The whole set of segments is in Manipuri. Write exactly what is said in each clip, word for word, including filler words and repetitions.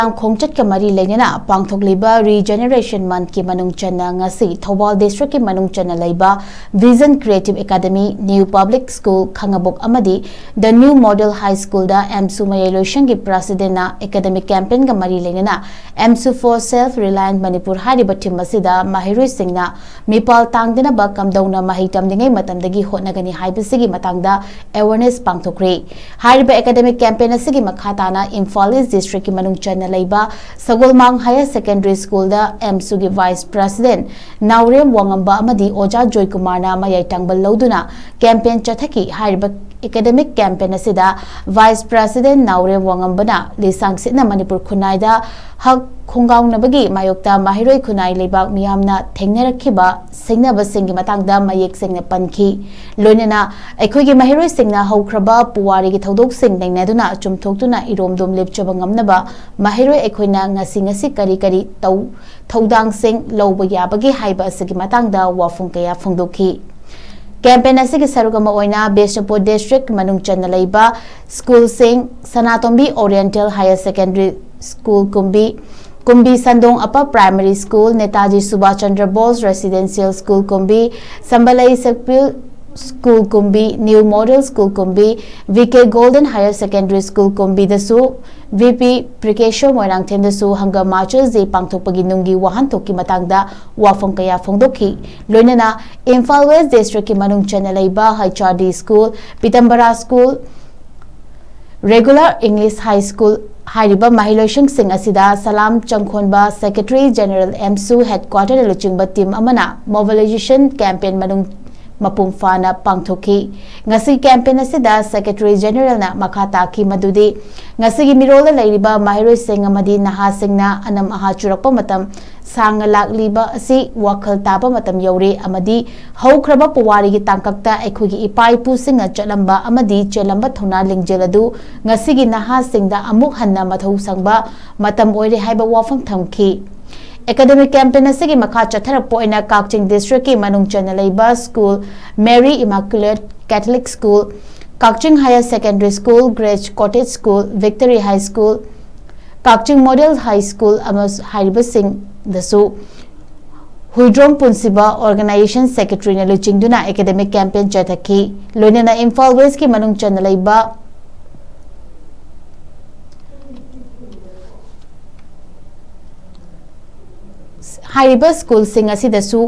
ꯈꯣꯡꯆꯠꯀ ꯃꯔꯤ ꯂꯩꯅꯅ ꯄꯥꯡꯊꯣꯛꯂꯤꯕ Regeneration Monthꯀꯤ ꯃꯅꯨꯡ ꯆꯟꯅ ꯉꯁꯤ ꯊꯧꯕꯥꯜ Districtꯀꯤ ꯃꯅꯨꯡ ꯆꯟꯅ ꯂꯩꯕ Vision Creative Academy, New Public School, ꯈꯥꯉꯕꯣꯛ ꯑꯃꯗꯤ The New Model High Schoolꯗ ꯑꯦꯝꯁꯨ ꯃꯌꯥꯏ ꯂꯣꯏꯁꯪꯒꯤ Presidentꯅ academic campaignꯒ ꯃꯔꯤ ꯂꯩꯅꯅ ꯑꯦꯝꯁꯨ for Self Reliant Manipur ꯍꯥꯏꯔꯤꯕ theme ꯑꯁꯤꯗ ꯃꯍꯩꯔꯣꯏꯁꯤꯡꯅ ꯃꯤꯄꯥꯜ ꯇꯥꯡꯗꯅꯕ ꯀꯝꯗꯧꯅ ꯃꯍꯩ ꯇꯝꯂꯤꯉꯩ ꯃꯇꯝꯗꯒꯤ ꯍꯣꯠꯅꯒꯅꯤ ꯍꯥꯏꯕꯁꯤꯒꯤ ꯃꯇꯥꯡꯗ awareness ꯄꯥꯡꯊꯣꯛꯈ꯭ꯔꯦ꯫ ꯍꯥꯏꯔꯤꯕ academic campaign ꯑꯁꯤꯒꯤ ꯃꯈꯥ ꯇꯥꯅ ꯏꯝꯐꯥꯜ East Districtꯀꯤ ꯃꯅꯨꯡ ꯆꯟꯅ ꯂꯩꯕ ꯁꯒꯣꯜꯃꯥꯡ Higher Secondary Schoolꯗ ꯑꯦꯝꯁꯨꯒꯤ Vice President ꯅꯥꯎꯔꯦꯝ ꯋꯥꯉꯝꯕ ꯑꯃꯗꯤ ꯑꯣꯖꯥ ꯖꯣꯏꯀꯨꯃꯥꯔꯅ ꯃꯌꯥꯏ ꯇꯥꯡꯕ ꯂꯧꯗꯨꯅ campaign ꯆꯠꯊꯈꯤ꯫ ꯍꯥꯏꯔꯤꯕ academic campaign ꯑꯁꯤꯗ Vice President ꯅꯥꯎꯔꯦꯝ ꯋꯥꯉꯝꯕꯅ ꯂꯤꯁꯥꯡ ꯁꯤꯠꯅ ꯃꯅꯤꯄꯨꯔ ꯈꯨꯟꯅꯥꯏꯗ ꯍꯛ ꯈꯣꯡꯒꯥꯎꯅꯕꯒꯤ ꯃꯥꯌꯣꯛꯇ ꯃꯍꯩꯔꯣꯏ ꯈꯨꯟꯅꯥꯏ ꯂꯩꯕꯥꯛ ꯃꯤꯌꯥꯝꯅ ꯊꯦꯡꯅꯔꯛꯈꯤꯕ ꯁꯤꯡꯅꯕꯁꯤꯡꯒꯤ ꯃꯇꯥꯡꯗ ꯃꯌꯦꯛ ꯁꯦꯡꯅ ꯄꯟꯈꯤ꯫ ꯂꯣꯏꯅꯅ ꯑꯩꯈꯣꯏꯒꯤ ꯃꯍꯩꯔꯣꯏꯁꯤꯡꯅ ꯍꯧꯈ꯭ꯔꯕ ꯄꯨꯋꯥꯔꯤꯒꯤ ꯊꯧꯗꯣꯛꯁꯤꯡ ꯅꯩꯅꯗꯨꯅ ꯆꯨꯝꯊꯣꯛꯇꯨꯅ ꯏꯔꯣꯝꯗꯣꯝ ꯂꯦꯞꯆꯕ ꯉꯝꯅꯕ ꯃꯍꯩꯔꯣꯏ ꯑꯩꯈꯣꯏꯅ ꯉꯁꯤ ꯉꯁꯤ ꯀꯔꯤ ꯀꯔꯤ ꯇꯧ ꯊꯧꯗꯥꯡꯁꯤꯡ ꯂꯧꯕ ꯌꯥꯕꯒꯦ ꯍꯥꯏꯕ ꯑꯁꯤꯒꯤ ꯃꯇꯥꯡꯗ ꯋꯥꯐꯝ ꯀꯌꯥ ꯐꯣꯡꯗꯣꯛꯈꯤ꯫ Campaign ꯑꯁꯤꯒꯤ ꯁꯔꯨꯛ ꯑꯃ ꯑꯣꯏꯅ ꯕꯤꯁꯅꯨꯄꯨꯔ District ꯃꯅꯨꯡ ꯆꯟꯅ ꯂꯩꯕ schoolꯁꯤꯡ ꯁꯅꯥꯇꯣꯝꯕꯤ Oriental Higher Secondary School ꯀꯨꯝꯕꯤ, ꯀꯨꯝꯕꯤ ꯁꯟꯗꯣꯡ Upper Primary School, Netaji Subhash Chandra Bose Residential School ꯀꯨꯝꯕꯤ, ꯁꯝꯕꯂꯩ ꯁꯦꯛꯄꯤꯜ School ꯀꯨꯝꯕꯤ, New Model School ꯀꯨꯝꯕꯤ, V K Golden Higher Secondary School ꯀꯨꯝꯕꯤꯗꯁꯨ V P ꯄ꯭ꯔꯤꯀꯦꯁꯣ ꯃꯣꯏꯔꯥꯡꯊꯦꯝꯗꯁꯨ ꯍꯪꯒꯥꯝ Marchers Day ꯄꯥꯡꯊꯣꯛꯄꯒꯤ ꯅꯨꯡꯒꯤ ꯋꯥꯍꯟꯊꯣꯛꯀꯤ ꯃꯇꯥꯡꯗ ꯋꯥꯐꯝ ꯀꯌꯥ ꯐꯣꯡꯗꯣꯛꯈꯤ꯫ ꯂꯣꯏꯅꯅ ꯏꯝꯐꯥꯜ West Districtꯀꯤ ꯃꯅꯨꯡ ꯆꯟꯅ ꯂꯩꯕ H R D School, ꯄꯤꯇꯝꯕꯔꯥ School, Regular English High School ꯍꯥꯏꯔꯤꯕ ꯃꯍꯩꯂꯣꯏꯁꯪꯁꯤꯡ ꯑꯁꯤꯗ ꯁꯂꯥꯝ ꯆꯪꯈꯣꯟꯕ Secretary General ꯑꯦꯝꯁꯨ Headquarter ꯂꯨꯆꯤꯡꯕ team ꯑꯃꯅ mobilization campaign ꯃꯅꯨꯡ ꯃꯄꯨꯡ ꯐꯥꯅ ꯄꯥꯡꯊꯣꯛꯈꯤ꯫ ꯉꯁꯤ campaign ꯑꯁꯤꯗ Secretary Generalꯅ ꯃꯈꯥ ꯇꯥꯈꯤ ꯃꯗꯨꯗꯤ ꯉꯁꯤꯒꯤ ꯃꯤꯔꯣꯜꯗ ꯂꯩꯔꯤꯕ ꯃꯍꯩꯔꯣꯏꯁꯤꯡ ꯑꯃꯗꯤ ꯅꯍꯥꯁꯤꯡꯅ ꯑꯅꯝ ꯑꯍꯥ ꯆꯨꯔꯛꯄ ꯃꯇꯝ ꯁꯥꯡꯅ ꯂꯥꯛꯂꯤꯕ ꯑꯁꯤ ꯋꯥꯈꯜ ꯇꯥꯕ ꯃꯇꯝ ꯌꯧꯔꯦ ꯑꯃꯗꯤ ꯍꯧꯈ꯭ꯔꯕ ꯄꯨꯋꯥꯔꯤꯒꯤ ꯇꯥꯡꯀꯛꯇ ꯑꯩꯈꯣꯏꯒꯤ ꯏꯄꯥ ꯏꯄꯨꯁꯤꯡꯅ ꯆꯠꯂꯝꯕ ꯑꯃꯗꯤ ꯆꯦꯜꯂꯝꯕ ꯊꯧꯅꯥ ꯂꯤꯡꯖꯦꯜ ꯑꯗꯨ ꯉꯁꯤꯒꯤ ꯅꯍꯥꯁꯤꯡꯗ ꯑꯃꯨꯛ ꯍꯟꯅ ꯃꯊꯧ ꯁꯪꯕ ꯃꯇꯝ ꯑꯣꯏꯔꯦ ꯍꯥꯏꯕ ꯋꯥꯐꯝ ꯊꯝꯈꯤ꯫ Academic campaign ꯑꯁꯤꯒꯤ ꯃꯈꯥ ꯆꯠꯊꯔꯛꯄ ꯑꯣꯏꯅ ꯀꯛꯆꯤꯡ Districtꯀꯤ ꯃꯅꯨꯡ ꯆꯟꯅ ꯂꯩꯕ school Mary Immaculate Catholic School, ꯀꯛꯆꯤꯡ Higher Secondary School, Grace Cottage School, Victory High School, ꯀꯛꯆꯤꯡ ꯃꯣꯗꯦꯜ ꯍꯥꯏ ꯁ꯭ꯀꯨꯜ ꯑꯃꯁꯨꯡ ꯍꯥꯏꯔꯤꯕꯁꯤꯡꯗꯁꯨ ꯍꯨꯏꯗ꯭ꯔꯣꯝ ꯄꯨꯟꯁꯤꯕ ꯑꯣꯔꯒꯅꯥꯏꯖꯦꯁꯟ ꯁꯦꯀ꯭ꯔꯦꯇꯔꯤꯅ ꯂꯨꯆꯤꯡꯗꯨꯅ ꯑꯦꯀꯥꯗꯦꯃꯤꯛ ꯀꯦꯝꯄꯦꯟ ꯆꯠꯊꯈꯤ꯫ ꯂꯣꯏꯅꯅ ꯏꯝꯐꯥꯜ ꯋꯦꯁꯀꯤ ꯃꯅꯨꯡ ꯆꯟꯅ ꯂꯩꯕ ꯍꯥꯏꯔꯤꯕ ꯁ꯭ꯀꯨꯜꯁꯤꯡ ꯑꯁꯤꯗꯁꯨ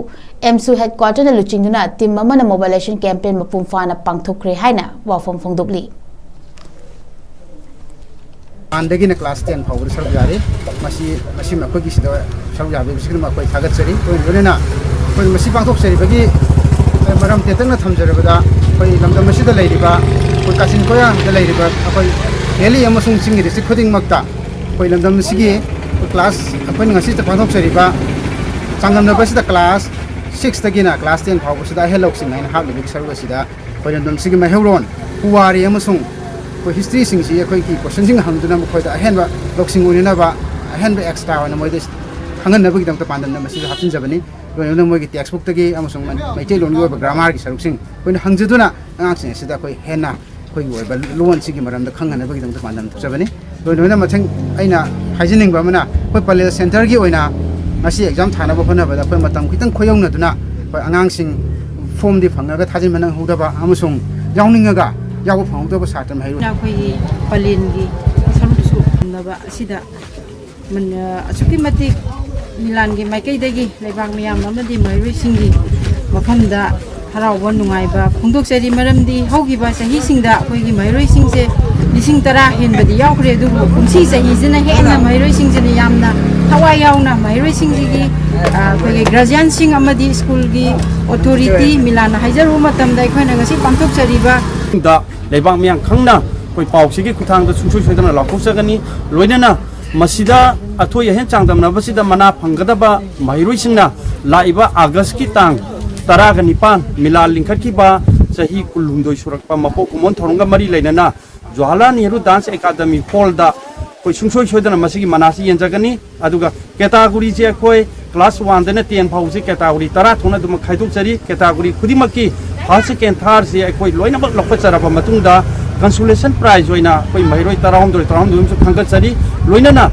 ꯑꯦꯝꯁꯨ ꯍꯦꯗꯀ꯭ꯋꯥꯇꯔꯅ ꯂꯨꯆꯤꯡꯗꯨꯅ ꯇꯤꯝ ꯑꯃꯅ ꯃꯣꯕꯤꯂꯥꯏꯖꯦꯁꯟ ꯀꯦꯝꯄꯦꯟ ꯃꯄꯨꯡ ꯐꯥꯅ ꯄꯥꯡꯊꯣꯛꯈ꯭ꯔꯦ ꯍꯥꯏꯅ ꯋꯥꯐꯝ ꯐꯣꯡꯗꯣꯛꯂꯤ꯫ ꯋꯥꯟꯗꯒꯤꯅ ꯀ꯭ꯂꯥꯁ ꯇꯦꯟ ꯐꯥꯎꯕꯗ ꯁꯔꯨꯛ ꯌꯥꯔꯤ꯫ ꯃꯁꯤ ꯃꯁꯤꯃ ꯑꯩꯈꯣꯏꯒꯤ ꯁꯤꯗ ꯁꯔꯨꯛ ꯌꯥꯕꯤꯕꯁꯤꯒꯤꯗꯃꯛ ꯑꯩꯈꯣꯏ ꯊꯥꯒꯠꯆꯔꯤ꯫ ꯂꯣꯏꯅ ꯂꯣꯏꯅꯅ ꯑꯩꯈꯣꯏ ꯃꯁꯤ ꯄꯥꯡꯊꯣꯛꯆꯔꯤꯕꯒꯤ ꯃꯔꯝ ꯇꯦꯟꯇꯛꯅ ꯊꯝꯖꯔꯕꯗ, ꯑꯩꯈꯣꯏ ꯂꯝꯗꯝ ꯑꯁꯤꯗ ꯂꯩꯔꯤꯕ, ꯑꯩꯈꯣꯏ ꯀꯥꯆꯤꯟ ꯀꯣꯌꯥꯗ ꯂꯩꯔꯤꯕ ꯑꯩꯈꯣꯏ ꯚꯦꯂꯤ ꯑꯃꯁꯨꯡ ꯆꯤꯡꯒꯤ ꯗꯤꯁꯇ꯭ꯔꯤꯛ ꯈꯨꯗꯤꯡꯃꯛꯇ ꯑꯩꯈꯣꯏ ꯂꯝꯗꯝ ꯑꯁꯤꯒꯤ ꯀ꯭ꯂꯥꯁ, ꯑꯩꯈꯣꯏꯅ ꯉꯁꯤꯗ ꯄꯥꯡꯊꯣꯛꯆꯔꯤꯕ ꯆꯥꯡꯗꯝꯅꯕ ꯑꯁꯤꯗ ꯀ꯭ꯂꯥꯁ ꯁꯤꯛꯁꯇꯒꯤꯅ ꯀ꯭ꯂꯥꯁ ꯇꯦꯟ ꯐꯥꯎꯕꯁꯤꯗ ꯑꯍꯦꯟ ꯂꯧꯁꯤꯡ ꯍꯥꯏꯅ ꯍꯥꯞꯂꯤꯕꯒꯤ ꯁꯔꯨꯛ ꯑꯁꯤꯗ ꯑꯩꯈꯣꯏ ꯂꯝꯗꯝꯁꯤꯒꯤ ꯃꯩꯍꯧꯔꯣꯟ ꯄꯨꯋꯥꯔꯤ ꯑꯃꯁꯨꯡ ꯑꯩꯈꯣꯏ ꯍꯤꯁꯇ꯭ꯔꯤꯁꯤꯡꯁꯤ ꯑꯩꯈꯣꯏꯒꯤ ꯀꯣꯏꯁꯟꯁꯤꯡ ꯍꯪꯗꯨꯅ ꯃꯈꯣꯏꯗ ꯑꯍꯦꯟꯕ ꯂꯧꯁꯤꯡ ꯑꯣꯏꯅꯅꯕ, ꯑꯍꯦꯟꯕ ꯑꯦꯛꯁꯇ꯭ꯔꯥ ꯑꯣꯏꯅ ꯃꯣꯏꯗ ꯈꯪꯍꯟꯅꯕꯒꯤꯗꯃꯛꯇ ꯄꯥꯟꯗꯝꯅ ꯃꯁꯤꯁꯨ ꯍꯥꯞꯆꯤꯟꯖꯕꯅꯤ꯫ ꯂꯣꯏꯅꯅ ꯃꯣꯏꯒꯤ ꯇꯦꯛꯁ ꯕꯨꯛꯇꯒꯤ ꯑꯃꯁꯨꯡ ꯃꯩꯇꯩꯂꯣꯟꯒꯤ ꯑꯣꯏꯕ ꯒ꯭ꯔꯥꯃꯥꯔꯒꯤ ꯁꯔꯨꯛꯁꯤꯡ ꯑꯩꯈꯣꯏꯅ ꯍꯪꯖꯗꯨꯅ ꯑꯉꯥꯡꯁꯤꯡ ꯑꯁꯤꯗ ꯑꯩꯈꯣꯏ ꯍꯦꯟꯅ ꯑꯩꯈꯣꯏꯒꯤ ꯑꯣꯏꯕ ꯂꯣꯟꯁꯤꯒꯤ ꯃꯔꯝꯗ ꯈꯪꯍꯟꯅꯕꯒꯤꯗꯃꯛꯇ ꯄꯥꯟꯗꯝ ꯊꯝꯖꯕꯅꯤ꯫ ꯂꯣꯏꯅ ꯂꯣꯏꯅ ꯃꯊꯪ ꯑꯩꯅ ꯍꯥꯏꯖꯅꯤꯡꯕ ꯑꯃꯅ, ꯑꯩꯈꯣꯏ ꯄꯂꯦꯜ ꯁꯦꯟꯇꯔꯒꯤ ꯑꯣꯏꯅ ꯉꯁꯤ ꯑꯦꯛꯖꯥꯝ ꯊꯥꯅꯕ ꯍꯣꯠꯅꯕꯗ ꯑꯩꯈꯣꯏ ꯃꯇꯝ ꯈꯤꯇꯪ ꯈꯣꯏꯌꯧꯅꯗꯨꯅ ꯑꯩꯈꯣꯏ ꯑꯉꯥꯡꯁꯤꯡ ꯐꯣꯝꯗꯤ ꯐꯪꯉꯒ ꯊꯥꯖꯤꯟꯕ ꯅꯪꯍꯧꯗꯕ ꯑꯃꯁꯨꯡ ꯌꯥꯎꯅꯤꯡꯉꯒ ꯌꯥꯎꯕ ꯐꯪꯍꯧꯗꯕ ꯁꯥꯇ꯭ꯔ ꯃꯍꯩꯔꯣꯏ ꯑꯩꯈꯣꯏꯒꯤ ꯄꯂꯦꯟꯒꯤ ꯁꯔꯨꯛꯁꯨ ꯐꯪꯅꯕ ꯑꯁꯤꯗ ꯃꯟ-, ꯑꯁꯨꯛꯀꯤ ꯃꯇꯤꯛ ꯃꯤꯂꯥꯟꯒꯤ ꯃꯥꯏꯀꯩꯗꯒꯤ ꯂꯩꯕꯥꯛ ꯃꯤꯌꯥꯝ ꯑꯃꯗꯤ ꯃꯍꯩꯔꯣꯏꯁꯤꯡꯒꯤ ꯃꯐꯝꯗ ꯍꯔꯥꯎꯕ ꯅꯨꯡꯉꯥꯏꯕ ꯐꯣꯡꯗꯣꯛꯆꯔꯤ꯫ ꯃꯔꯝꯗꯤ ꯍꯧꯈꯤꯕ ꯆꯍꯤꯁꯤꯡꯗ ꯑꯩꯈꯣꯏꯒꯤ ꯃꯍꯩꯔꯣꯏꯁꯤꯡꯁꯦ ꯂꯤꯁꯤꯡ ꯇꯔꯥ ꯍꯦꯟꯕꯗꯤ ꯌꯥꯎꯈ꯭ꯔꯦ, ꯑꯗꯨꯕꯨ ꯀꯨꯝꯁꯤ ꯆꯍꯤꯁꯤꯅ ꯍꯦꯟꯅ ꯃꯍꯩꯔꯣꯏꯁꯤꯡꯁꯤꯅ ꯌꯥꯝꯅ ꯊꯋꯥꯏ ꯌꯥꯎꯅ ꯃꯍꯩꯔꯣꯏꯁꯤꯡꯁꯤꯒꯤ, ꯑ, ꯑꯩꯈꯣꯏꯒꯤ ꯒꯥꯔꯖꯤꯌꯥꯟꯁꯤꯡ ꯑꯃꯗꯤ ꯁ꯭ꯀꯨꯜꯒꯤ ꯑꯣꯊꯣꯔꯤꯇꯤ ꯃꯤꯂꯥꯟꯅ ꯍꯥꯏꯖꯔꯨꯕ ꯃꯇꯝꯗ ꯑꯩꯈꯣꯏꯅ ꯉꯁꯤ ꯄꯥꯡꯊꯣꯛꯆꯔꯤꯕ ꯗ ꯂꯩꯕꯥꯛ ꯃꯤꯌꯥꯝ ꯈꯪꯅ ꯑꯩꯈꯣꯏ ꯄꯥꯎꯁꯤꯒꯤ ꯈꯨꯠꯊꯥꯡꯗ ꯁꯨꯡꯁꯣꯏ ꯁꯣꯏꯗꯅ ꯂꯥꯎꯊꯣꯛꯆꯒꯅꯤ꯫ ꯂꯣꯏꯅꯅ ꯃꯁꯤꯗ ꯑꯊꯣꯏ ꯑꯍꯦꯟ ꯆꯥꯡꯗꯝꯅꯕꯁꯤꯗ ꯃꯅꯥ ꯐꯪꯒꯗꯕ ꯃꯍꯩꯔꯣꯏꯁꯤꯡꯅ ꯂꯥꯛꯏꯕ ꯑꯥꯒꯁꯀꯤ ꯇꯥꯡ ꯇꯔꯥꯒ ꯅꯤꯄꯥꯟ, ꯃꯤꯂꯥꯟ ꯂꯤꯡꯈꯠꯈꯤꯕ ꯆꯍꯤ ꯀꯨꯟꯍꯨꯝꯗꯣꯏ ꯁꯨꯔꯛꯄ ꯃꯄꯣꯛ ꯀꯨꯝꯑꯣꯟ ꯊꯧꯔꯝꯒ ꯃꯔꯤ ꯂꯩꯅꯅ ꯖꯋꯥꯍꯔꯂꯥꯜ ꯅꯦꯍꯔꯨ ꯗꯥꯟꯁ ꯑꯦꯀꯥꯗꯃꯤ ꯍꯣꯜꯗ ꯑꯩꯈꯣꯏ ꯁꯨꯡꯁꯣꯏ ꯁꯣꯏꯗꯅ ꯃꯁꯤꯒꯤ ꯃꯅꯥꯁꯤ ꯌꯦꯟꯖꯒꯅꯤ꯫ ꯑꯗꯨꯒ ꯀꯦꯇꯥꯒꯣꯔꯤꯁꯦ ꯑꯩꯈꯣꯏ ꯀ꯭ꯂꯥꯁ ꯋꯥꯟꯗꯅ ꯇꯦꯟ ꯐꯥꯎꯕꯁꯦ ꯀꯦꯇꯥꯒꯣꯔꯤ ꯇꯔꯥ ꯊꯣꯛꯅ ꯑꯗꯨꯃꯛ ꯈꯥꯏꯗꯣꯛꯆꯔꯤ꯫ ꯀꯦꯇꯥꯒꯣꯔꯤ ꯈꯨꯗꯤꯡꯃꯛꯀꯤ ꯐꯥꯔꯁ, ꯁꯦꯀꯦꯟ, ꯊꯥꯔꯠꯁꯦ ꯑꯩꯈꯣꯏ ꯂꯣꯏꯅꯃꯛ ꯂꯧꯈꯠꯆꯔꯕ ꯃꯇꯨꯡꯗ ꯀꯟꯁꯣꯂꯦꯁꯟ ꯄ꯭ꯔꯥꯏꯖ ꯑꯣꯏꯅ ꯑꯩꯈꯣꯏ ꯃꯍꯩꯔꯣꯏ ꯇꯔꯥꯍꯨꯝꯗꯣꯏ ꯇꯔꯥꯍꯨꯝꯗꯣꯏ ꯑꯃꯁꯨ ꯈꯟꯒꯠꯆꯔꯤ꯫ ꯂꯣꯏꯅꯅ